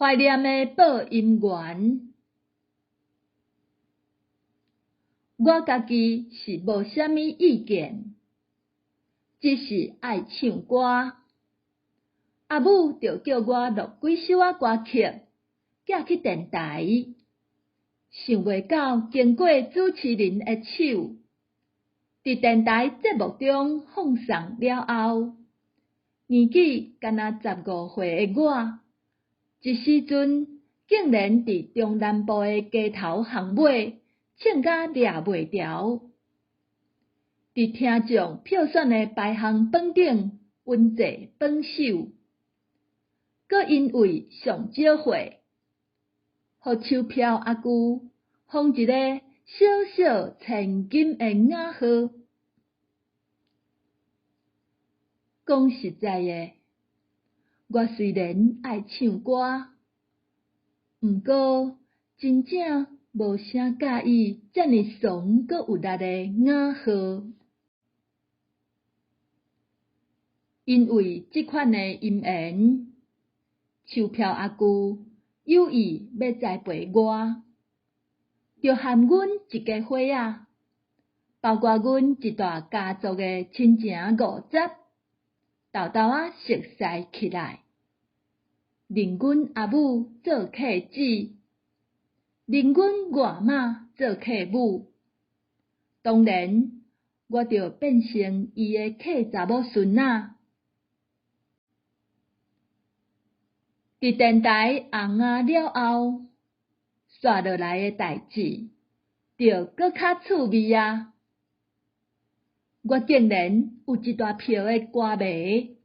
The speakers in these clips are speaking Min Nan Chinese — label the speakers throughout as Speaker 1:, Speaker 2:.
Speaker 1: 懷念的播音員。我家己是無啥物意見，只是愛唱歌。阿母就叫我錄幾首仔歌曲，寄去電台。想袂到經過主持人的手，佇電台節目中放送了後，年紀干焦15歲的我，這時陣竟然佇中南部的街頭巷尾唱甲掠袂牢，佇聽眾票選的排行榜頂穩坐榜首，閣因為上少歲，予售票阿舅封一個小小千金的雅號。講實在的，我雖然愛唱歌，毋過真正無啥佮意遮爾慫閣有力的雅號。因為這款的因緣，售票阿舅有意欲栽培我，就和阮一家伙仔，包括阮一大家族的親情五十，沓沓仔熟似起來，認阮阿母做契姊，認阮外媽做契母，當然我就變成伊的契查某孫仔。佇電台紅仔了後，紲落來的代誌就閣較趣味啊！我竟然有一大票的歌迷，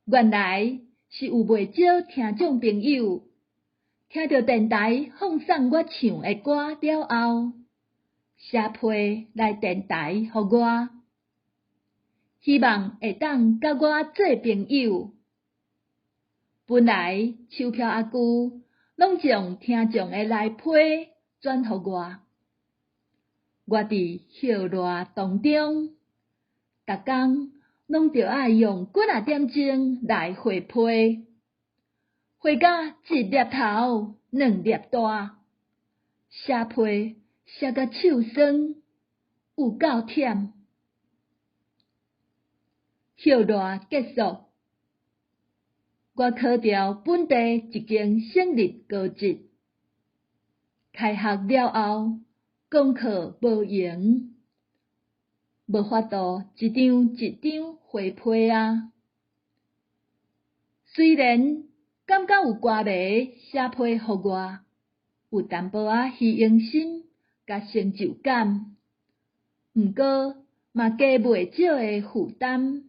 Speaker 1: 原來是有袂少聽眾朋友聽著電台放送我唱的歌了後，寫批來電台予我，希望會當佮我做朋友。本來售票阿舅攏將聽眾的來批轉予我，我佇歇熱當中，逐工攏著愛用幾若點鐘來回批，回甲一粒頭兩粒大，寫批寫甲手酸，有夠忝。歇熱結束，我考著本地一間省立高職，開學了後，功課無閒，無法度一張一張回批啊。雖然感覺有歌迷寫批予我，有淡薄仔虛榮心佮成就感，毋過嘛加袂少的負擔。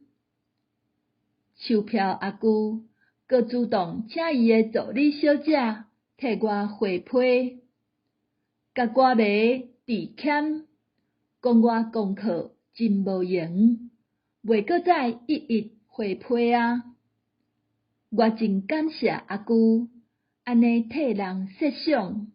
Speaker 1: 售票阿舅閣主動請伊的助理小姐替我回批，共歌迷致歉，講我功課真無閒，袂閣再一一回批啊。我真感謝阿舅按呢替人設想。